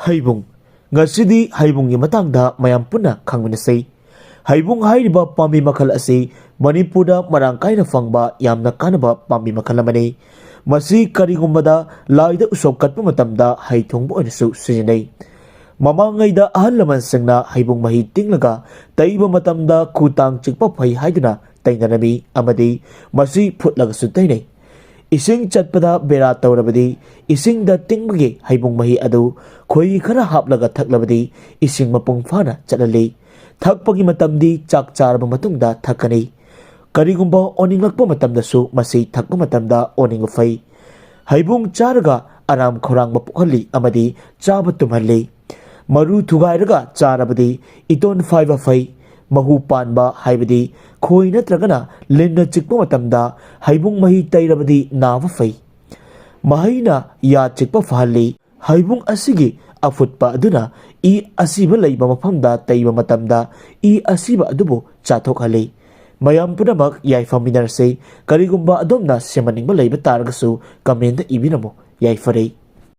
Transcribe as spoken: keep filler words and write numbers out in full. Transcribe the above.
ꯍꯩꯕꯨꯡ꯫ ꯉꯁꯤꯗꯤ ꯍꯩꯕꯨꯡꯒꯤ ꯃꯇꯥꯡꯗ ꯃꯌꯥꯝ ꯄꯨꯟꯅ ꯈꯪꯃꯤꯟꯅꯁꯤ꯫ ꯍꯩꯕꯨꯡ ꯍꯥꯏꯔꯤꯕ ꯄꯥꯝꯕꯤ ꯃꯈꯜ ꯑꯁꯤ ꯃꯅꯤꯄꯨꯔꯗ ꯃꯔꯥꯡ ꯀꯥꯏꯅ ꯐꯪꯕ ꯌꯥꯝꯅ ꯀꯥꯟꯅꯕ ꯄꯥꯝꯕꯤ ꯃꯈꯜ ꯑꯃꯅꯤ꯫ ꯃꯁꯤ ꯀꯔꯤꯒꯨꯝꯕꯗ ꯂꯥꯏꯗ ꯎꯁꯣꯞ ꯀꯠꯄ ꯃꯇꯝꯗ ꯍꯩ ꯊꯣꯡꯕ ꯑꯣꯏꯅꯁꯨ ꯁꯤꯖꯤꯟꯅꯩ꯫ ꯃꯃꯥꯡꯉꯩꯗ ꯑꯍꯜ ꯂꯃꯟꯁꯤꯡꯅ ꯍꯩꯕꯨꯡ ꯃꯍꯤ ꯇꯤꯡꯂꯒ ꯇꯩꯕ ꯃꯇꯝꯗ ꯈꯨ ꯇꯥꯡ ꯆꯤꯛꯄ ꯐꯩ ꯍꯥꯏꯗꯨꯅ ꯇꯩꯅꯔꯝꯃꯤ ꯑꯃꯗꯤ ꯃꯁꯤ ꯐꯨꯠꯂꯒꯁꯨ ꯇꯩꯅꯩ꯫ ꯏꯁꯤꯡ ꯆꯠꯄꯗ ꯕꯦꯔꯥ ꯇꯧꯔꯕꯗꯤ ꯏꯁꯤꯡꯗ ꯇꯤꯡꯕꯒꯤ ꯍꯩꯕꯨꯡ ꯃꯍꯤ ꯑꯗꯨ ꯈꯣꯏꯍꯤ ꯈꯔ ꯍꯥꯞꯂꯒ ꯊꯛꯂꯕꯗꯤ ꯏꯁꯤꯡ ꯃꯄꯨꯡ ꯐꯥꯅ ꯆꯠꯍꯜꯂꯤ꯫ ꯊꯛꯄꯒꯤ ꯃꯇꯝꯗꯤ ꯆꯥꯛ ꯆꯥꯔꯕ ꯃꯇꯨꯡꯗ ꯊꯛꯀꯅꯤ꯫ ꯀꯔꯤꯒꯨꯝꯕ ꯑꯣꯅꯤꯡꯂꯛꯄ ꯃꯇꯝꯗꯁꯨ ꯃꯁꯤ ꯊꯛꯄ ꯃꯇꯝꯗ ꯑꯣꯅꯤꯡꯕ ꯐꯩ꯫ ꯍꯩꯕꯨꯡ ꯆꯥꯔꯒ ꯑꯔꯥꯝ ꯈꯧꯔꯥꯡꯕ ꯄꯣꯛꯍꯜꯂꯤ ꯑꯃꯗꯤ ꯆꯥꯕ ꯇꯨꯝꯍꯜꯂꯤ꯫ ꯃꯔꯨ ꯊꯨꯒꯥꯏꯔꯒ ꯆꯥꯔꯕꯗꯤ ꯏꯇꯣꯟ ꯐꯥꯏꯕ ꯐꯩ꯫ ꯃꯍꯨ ꯄꯥꯟꯕ ꯍꯥꯏꯕꯗꯤ ꯈꯣꯏ ꯅꯠꯇ꯭ꯔꯒꯅ ꯂꯤꯟꯅ ꯆꯤꯛꯄ ꯃꯇꯝꯗ ꯍꯩꯕꯨꯡ ꯃꯍꯤ ꯇꯩꯔꯕꯗꯤ ꯅꯥꯕ ꯐꯩ꯫ ꯃꯍꯩꯅ ꯌꯥ ꯆꯤꯛꯄ ꯐꯍꯜꯂꯤ꯫ ꯍꯩꯕꯨꯡ ꯑꯁꯤꯒꯤ ꯑꯐꯨꯠꯄ ꯑꯗꯨꯅ ꯏ ꯑꯁꯤꯕ ꯂꯩꯕ ꯃꯐꯝꯗ ꯇꯩꯕ ꯃꯇꯝꯗ ꯏ ꯑꯁꯤꯕ ꯑꯗꯨꯕꯨ ꯆꯥꯊꯣꯛꯍꯜꯂꯤ꯫ ꯃꯌꯥꯝ ꯄꯨꯝꯅꯃꯛ ꯌꯥꯏꯐꯃꯤꯟꯅꯔꯁꯤ꯫ ꯀꯔꯤꯒꯨꯝꯕ ꯑꯗꯣꯝꯅ ꯁꯦꯝꯍꯟꯅꯤꯡꯕ ꯂꯩꯕ ꯇꯥꯔꯒꯁꯨ comment ꯏꯕꯤꯔꯝꯃꯨ꯫ ꯌꯥꯏꯐꯔꯦ꯫